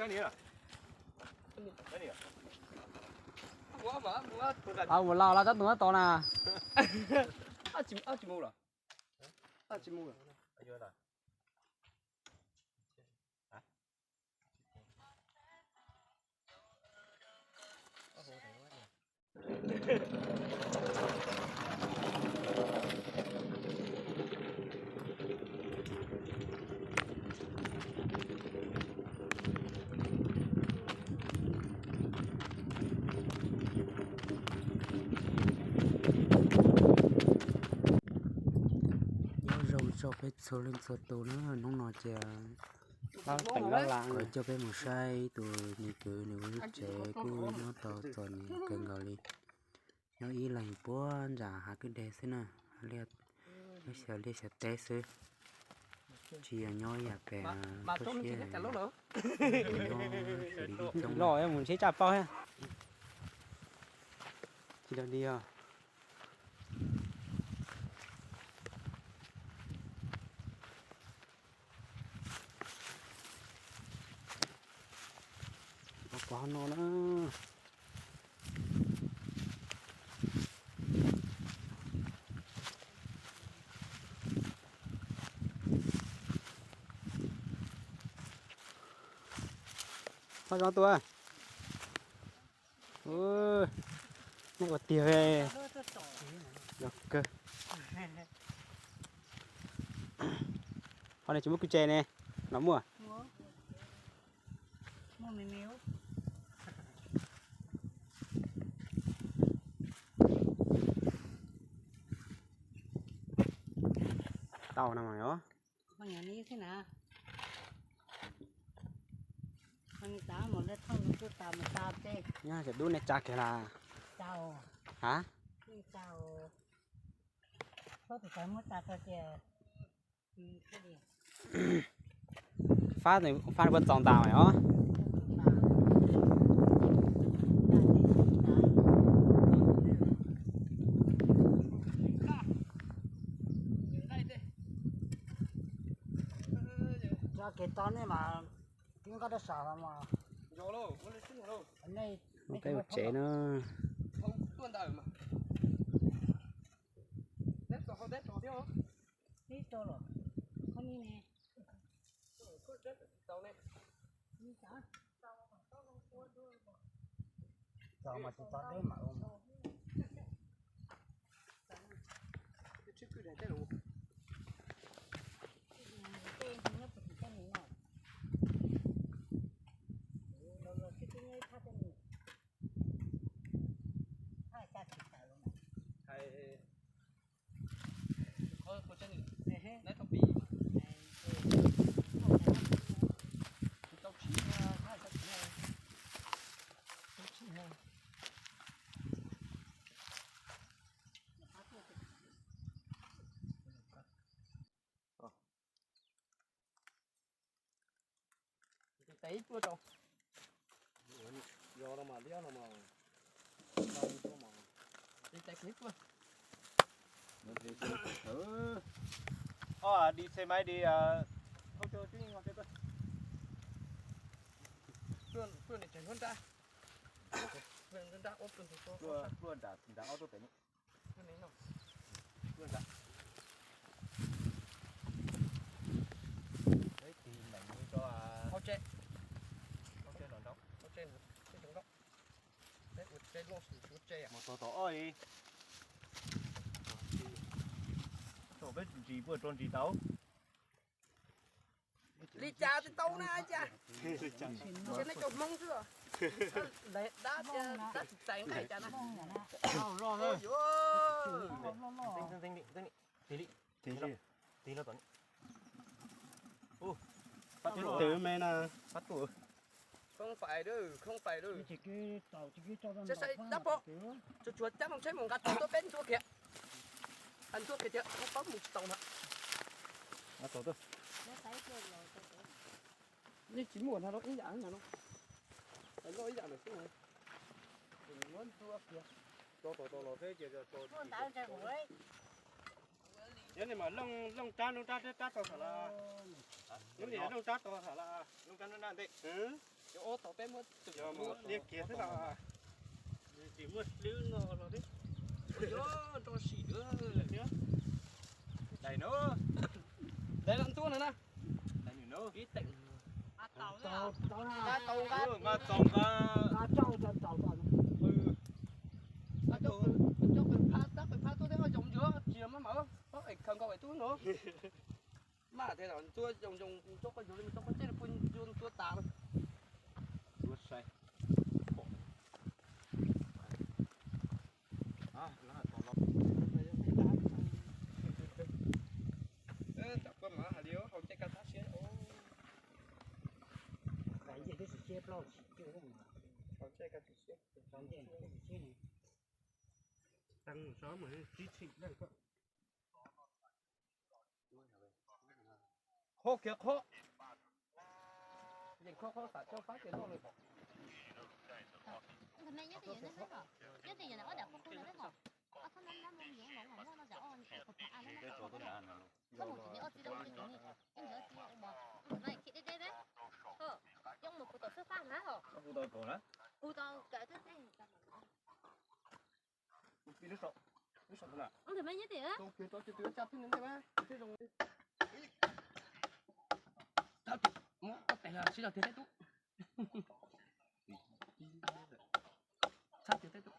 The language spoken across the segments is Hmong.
Ua mus laus los tab tus tab tod na. Nyob zoo txog peb txhua leej txhua tus na, hnub no ces kuv coj peb mus saib tus nws kwv nws lub tsev kuj nyob tau txom nyem kawg nkaus li. Nyob ib leeg puag nram hav kwj deg xwb na, liaj xyov liaj xyov teb xwb. Tsis yog nyob yam pem toj siab, nyob xws li loj mus ntsib tsaj plaub thiab. Tsis dog dig os. Pov no na. Ho zoo tus. Nej ua tiag, zoo kawg. Ho nej tsis muaj kwj tse ne, los muaj. Tau no mas os. Nyob cov dub nej tsa kiag las. Ha? Fab, fab puas txaus ntas os. Kev tso nej mas tib nqaj dab sam mas. Peb ua tsev na. Txaus mas tsis tau deb mas ua mas. Tes ib pluag rau. Yog no mas liab no mas. Tes tes ib pluag. Os, đi xe máy đi, à, không cho chứ không cho tôi. Pluag, pluag nws tseem nruab nrab. Pluag nruab nrab, ua pluag nruab nrab. Pluag nram, nram ob tug pem no. Pluag nrab. Peb tig meem mus rau hauv tsev. Hauv tsev los nraud. Hauv tsev, tsev nraud. Peb ua tsev loj, ua tsev. Mus txog tom ob li. Thaum peb ntsis puas tso ntsis tau. Li cas tsis tau na, cas tsis nej cov Hmoob xwb. Dab, dab tsis txais nqaij cas na. Tig li, tig li, tig li. Tus me na. Không phải đâu, không phải đâu. Saib, saib dab pom, tsuas tsuas cab hauv tsheb mus nqa tau tuaj peb ntxuav kiag. Ntxuav kiag thiab, paub mus tsis tau na. Nej tsis muaj hnav rau ib yam na no. Loj ib yam lawm xwb na. Muab ntxuav kiag. Tso tau tau los thiab ces tso. Nyob li mas looj rab, looj rab, rab tau tham lawm. Nyob li looj rab tau tham lawm. Looj rab ntej. Yog mus liag kiag xwb los. Tsis muaj hlwb no los thiab. Ua rau sim thiab. Dais no. Dais los ntxuaj no na. Ib teem. Nqa tau nqa, nqa tau nqa. Coj qws phab, tab qws phab tuaj thiab, zoo ntsuav tsis maj mawv, es khaws nkaus es tub no. Maj tias ntxuaj zoo zoo, ntxuaj qoj yuav li ntxuaj qoj tseb, pheej ntxuaj ntxuaj tas lawm. Ntxuaj sai. Tam koj mas hais li haus ncej kaj tag siab. Haus ncej kaj tag siab. Teev so mus tsib txheem leej koj. Qhuab kiag qhuab. Yeej qhuab qhuab xam coj fab kiag loj li. Ntawm no nyob twj ywm na, nyob twj ywm na, ob daim qhuab qhuab na, ob thab nab nab mus yeej los muaj no, ob qhuab phav a na. Koj mus tsis nyob ob txij, ib ntsis ob txij ua mos, ntawm no khib deb deb na. Ho, coj mus puv tom xwb fab na ho. Puv tau kav twb teb. Ntawm no nyob twj ywm. Muab koj tes sib zog tiag teb tub. Txhab tiag tub.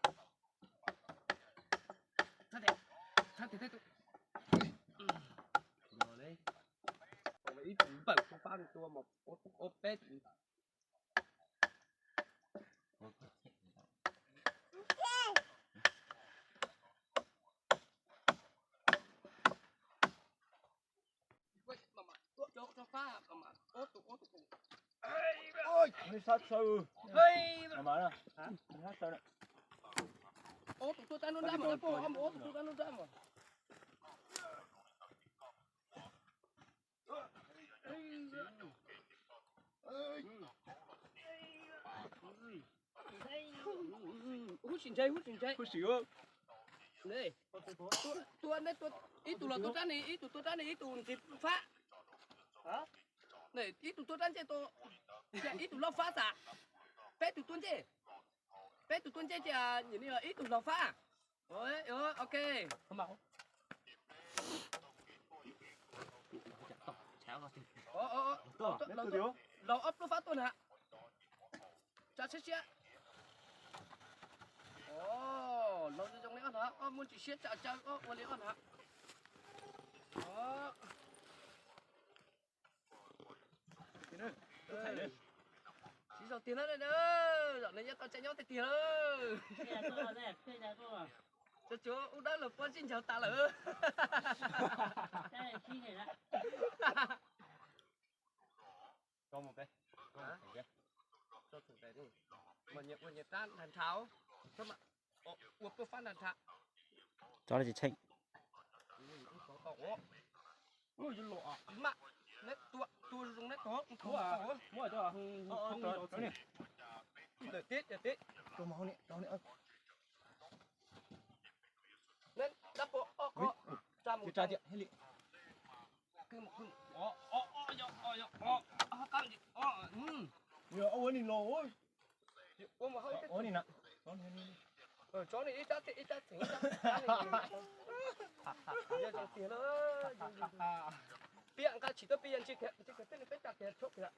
Txhab tiag tub. Ib tug npawm kuv fab tua mas ob peb. Ob tug tuaj tab nruab nrab mas, ob tug tuaj tab nruab nrab mas. Huv sim ntshai, huv sim ntshai. Huv sim. Tua, tua, ib tug los tua rab ni, ib tug tua rab ni, ib tug ntxiv fab. Ib tug tua rab ntsej tua, ib tug laub fab tas. Peb tug tua ntsej. Peb tug tua ntsej ces ib tug laug fab. Ok. Laug ob lub fab tuaj na. Tsa siab siab. Laug zoo li ob na, ob muaj ntsis siab tsa tsa ob ua li ob na. Siv zog tiag na, zaum no nyob tau tsa nyob tiag tiag lawm. Tsuav ub dawb los pob zeb ncaug tas lawm. Ua nyias rab nrhav nrhav, ua paj fab nrhav nrhav. Tso li tsis tsheej. Ntawm tib, ntawm tib. Neb dab pua ob qho, tsa mus tsa tiag li. Ua ni los, ua ni na. Tso ni ib rab, ib rab tseem ib rab. Yog zoo tiag na. Piam nqa tsis tau pib yog ntsis kiag, ntsis kiag peb, peb tsa kiag tshuab kiag.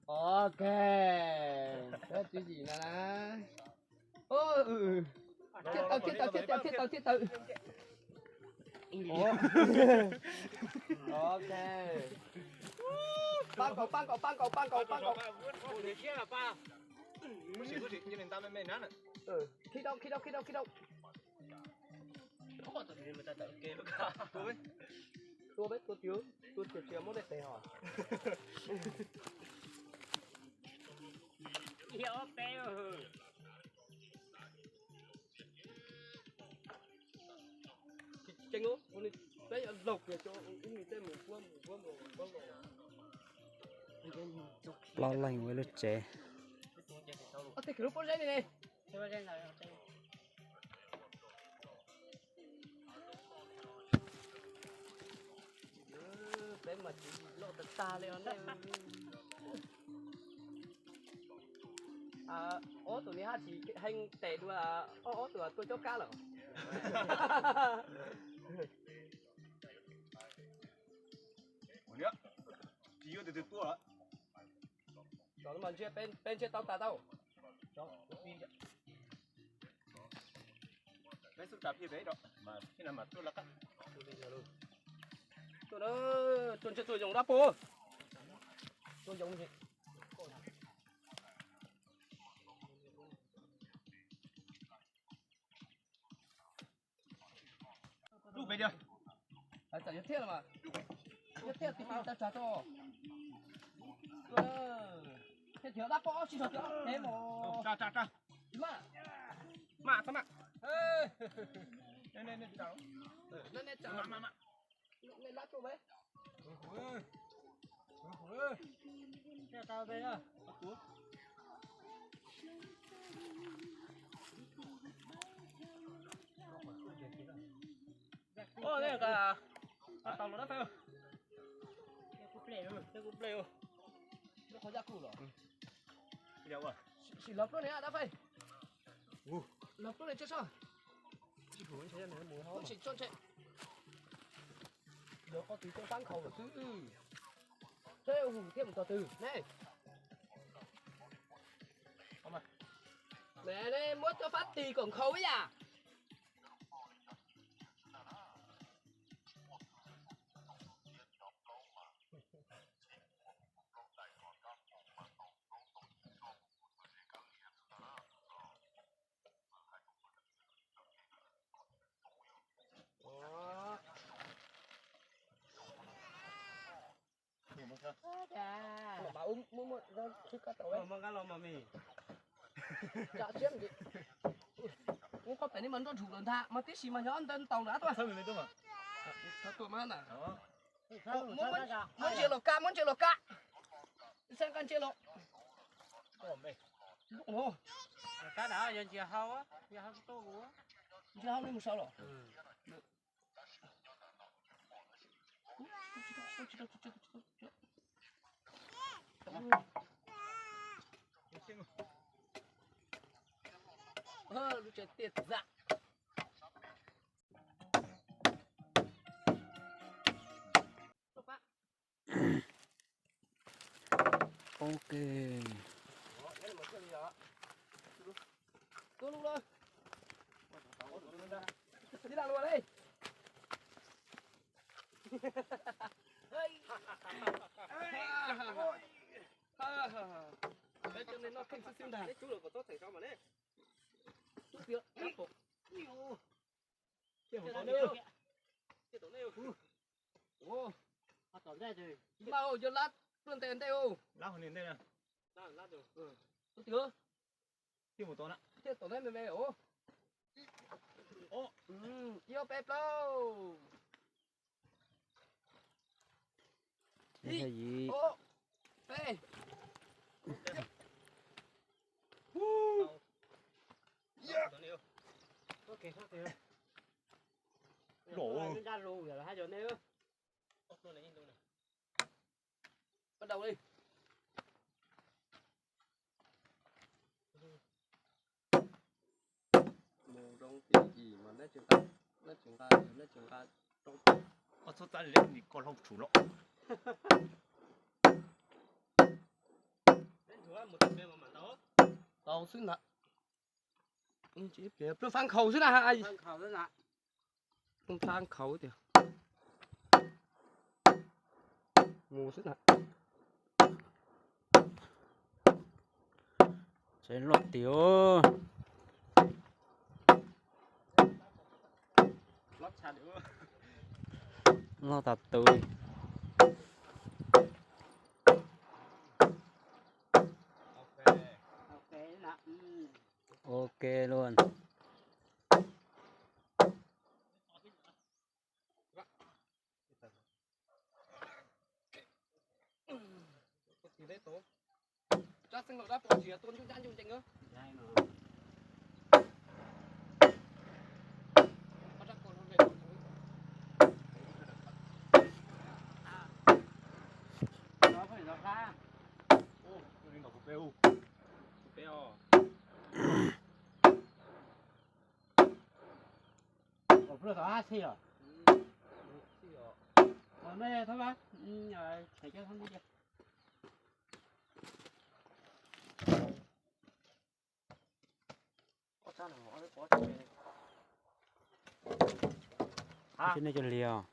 Ok, peb tswv yim no na. Thiaj tau, thiaj tau, thiaj tau, thiaj tau, thiaj tau. Ok. Pab nkaus, pab nkaus, pab nkaus, pab nkaus, pab nkaus. Khib dau, khib dau, khib dau, khib dau. Tua peb, tua tiag, tua tiag tiag muab dej tes os. Tseeb, peb yuav laug kiag rau ib me tej mus puab mus puab mus puab los. Plaub leeg ua lub tsev. Tej lub pob zeb li ne. Ob tug ni hab tsis heev tes dua, ob ob tug tuaj cob kab lawm. Tsis yuav tus twg tuaj. Peb ntshe tau tas tau. Peb xub tsa plig peb ib rau, mas plig no mas tuaj lawv qab. Tuaj, tuaj ntshe tuaj yoos dab pog. Tuaj yoos. Lub pem diag. Hais txawm yuav thiaj los mas. Yuav thiaj tis tag tsag tso. Thiaj thiaj dab pog sib zog thiab pem mos. Tsa tsa tsa. Maj. Maj txhob maj. Nej nej nej tsa. Nej nej tsa. Maj maj maj. Nej lab tuaj me. Sim los pluaj ne dab Faib. Los pluaj ne tso so. Tsis tso ntshe. Lawv qhov twg coj fab nkhaus lawm xwb. Seb hu thiaj mus tog twg ne. Ne muab cov fab tig kom nkhaus ib yam. Ub, koj pem ni mas nroj ntshum lawm ntag, mas tib si mas nyob ntawd ntaus na tuaj. Muab ntsia los kab, muab ntsia los kab. Xeeb kab ntsia los. Ntsia hauv li mus sau los. Lub tsev tiaj txam. Ok. Peb cov neeg noj kheej xwb xwb ntag. Mas yog lab tuaj ntes ntej os. Lab hauv ntej. Tus twg? Thiaj mus tod na. Thiaj tom ntej me me os. Ib ob peb plaub. Ib ob peb. Lov. Bắt đầu đi. Mus rau tim yim mas neb tsis nqa, neb tsis nqa, neb tsis nqa rau. Koj txhob txav li nim koj hlob tshum los. Tau xwb ntag. Pluaj fab nkhaus xwb na. Pluaj fab nkhaus tiag. Mus xwb na. Tsev loj tiag. Loj tas tus. Ok luôn. Tsob xeeb laus dab pov tsiav tuaj ntsuj ncab ntsuj ncees. Ua peb os. Ua peb os. Ua peb os, hab xij os. Ua nej thab, tshem cov thab ntawd. Tsis nej cov liag.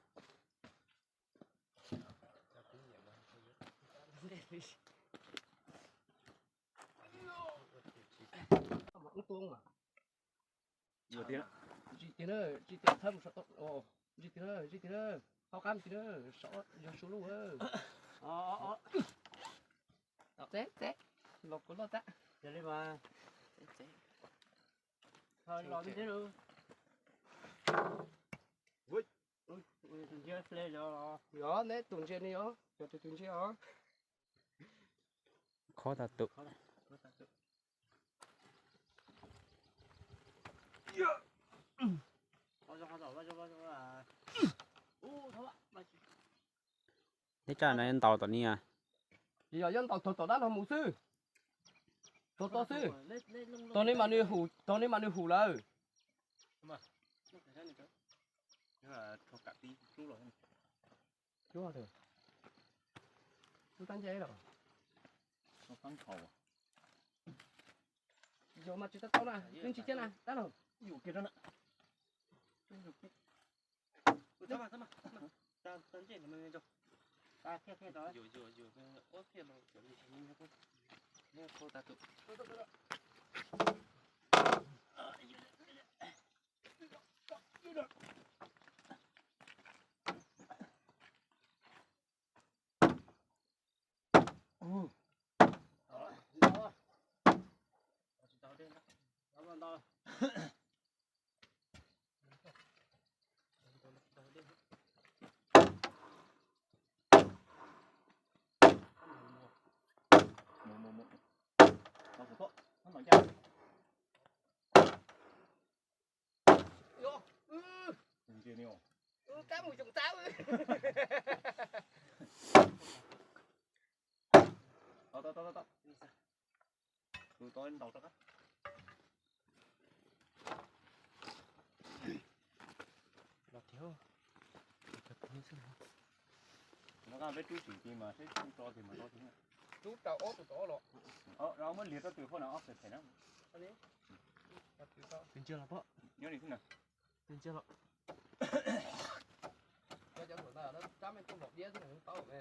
Ntsis tias, ntsis tias thawb mus saum tau, ntsis tias, ntsis tias, qhov qab ntsis na, saum yog su lub. Txeb, txeb, los kuv loj txab. Yog li mas, los ntxiv lawm. Tus ntsia fle yog, yog neb tus ntsia ni os, yog tus tus ntsia os. Khob tag tus. Neb tsaj no ntaus tom ni a? Yog, yog ntaus tog tom dab no mus xwb. Tog tog xwb. Tog ni mas nws hum, tog ni mas nws hum lawm. Lub tab ntshe los. Yog mas tsis tau tau na, twb ntsis thiab na, tab no. Kab mus yoos txab. Tus tod ntaus rov qab. Los tiag, no peb rub tsim ti mas seb rub tso tiag mas rau tiag. Rub rau ob tug tod los. Muab liag rau tws hauv na ob pem pem na. Tus ntsia los pom. Nyob li xwb na. Tus ntsia los. Cov thaum ntawd rab me tuaj nplaum diab xwb nws paub me.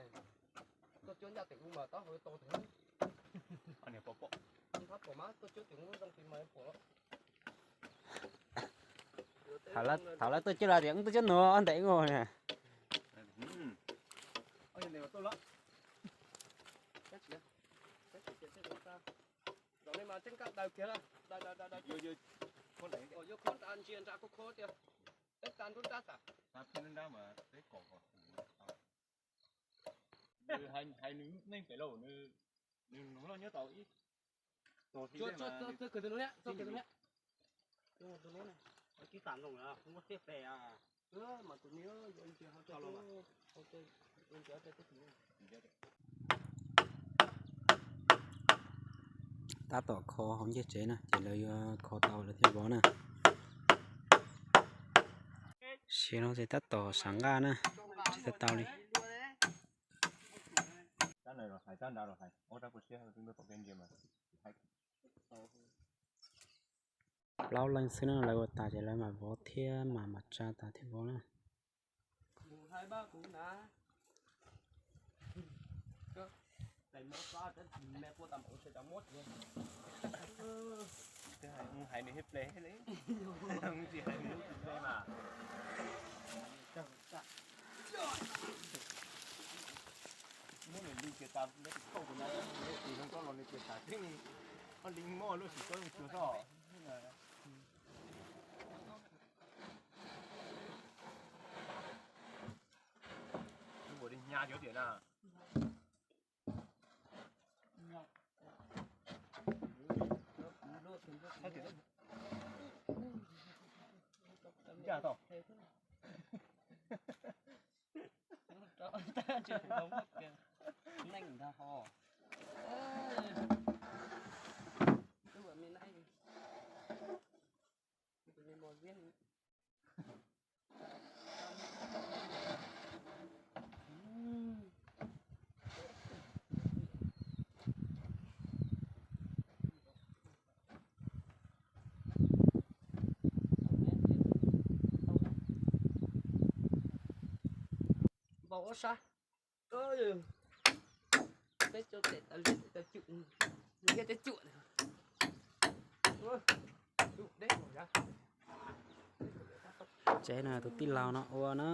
Tuaj cuab ncaj tim ub mas taub hau to thiab. Niag pom pom. Thab pom mas tuaj cuab tim ub zoo ti mas pom. Thaum lawv tuaj cuab los tias wb tuaj cuab nuav ob ntev ua na. Zaum no mas tseeb kab daws kiag na, daws daws daws. Yuav khuab nra ntsia nra khuab khuab tiag, peb tsa nruab nrab xav. Hais nws neeg pem lauj, nws nws loj nyob tau ib. Txog kawg tus lub niam, txog kawg tus lub niam. Tus lub niam, ib tam noo muaj xiab pes. Tab tom kho hauv ncej tsev na, ces lawv yuav kho tau lawv thiaj vov na. Siav no ces tab tom sav nqaj na, tsis tau tau li. Plaub leej xwb na, lawv ua tas ces lawv mam vov thiab mam mam tsa tas thiaj vov na. Hais nws hib ple li. Muab nws li kiag tas, neb tis tauj tus na, neb tis zoo tsob los nws kiag tas tib, ob li muab lub sim tsob zoo tsuag txog. Ua li hnyav cov tiam na. Ncaj tau. Neeg ntag ho. Tus me na, tus me mos ziab. Npaum ua sab. Peb cov tes tas li cov cwm, nws yog cov cuam. Tsev no tus tij laug no ua na.